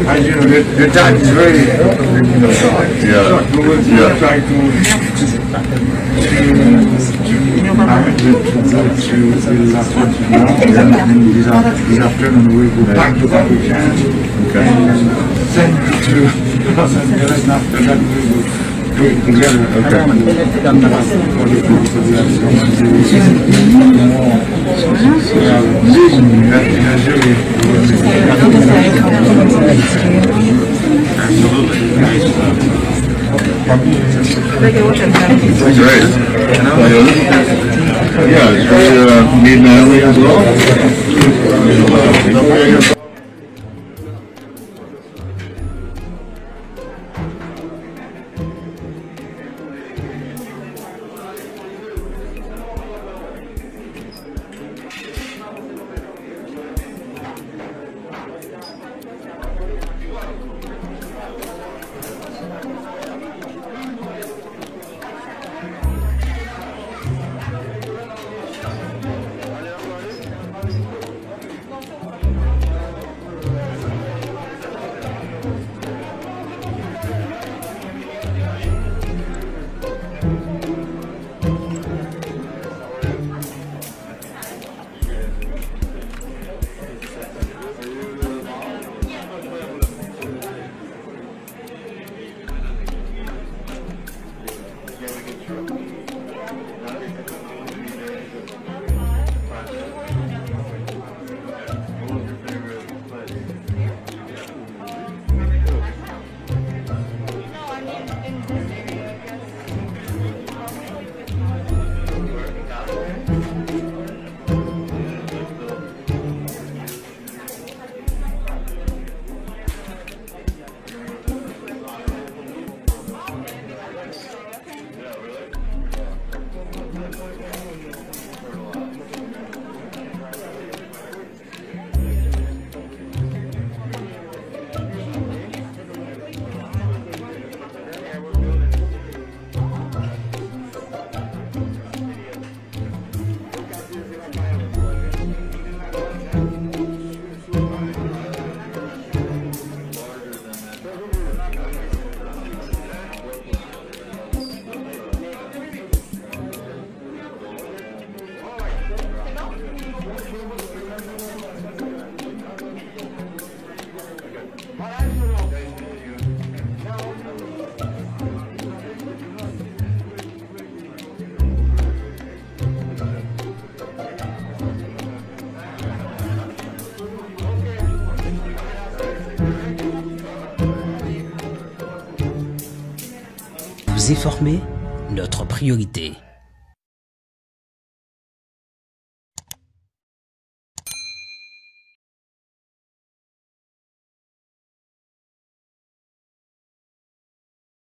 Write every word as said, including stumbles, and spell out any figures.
As you know, the, the time is very short. Yeah. We will try to, to arrange it to go to the last one now, and then this af-, this afternoon we go back to Campeche. Okay. And send it to Los Angeles, and after that we will Great. Yeah, it's really, uh, midnight as well. Vous informer, notre priorité.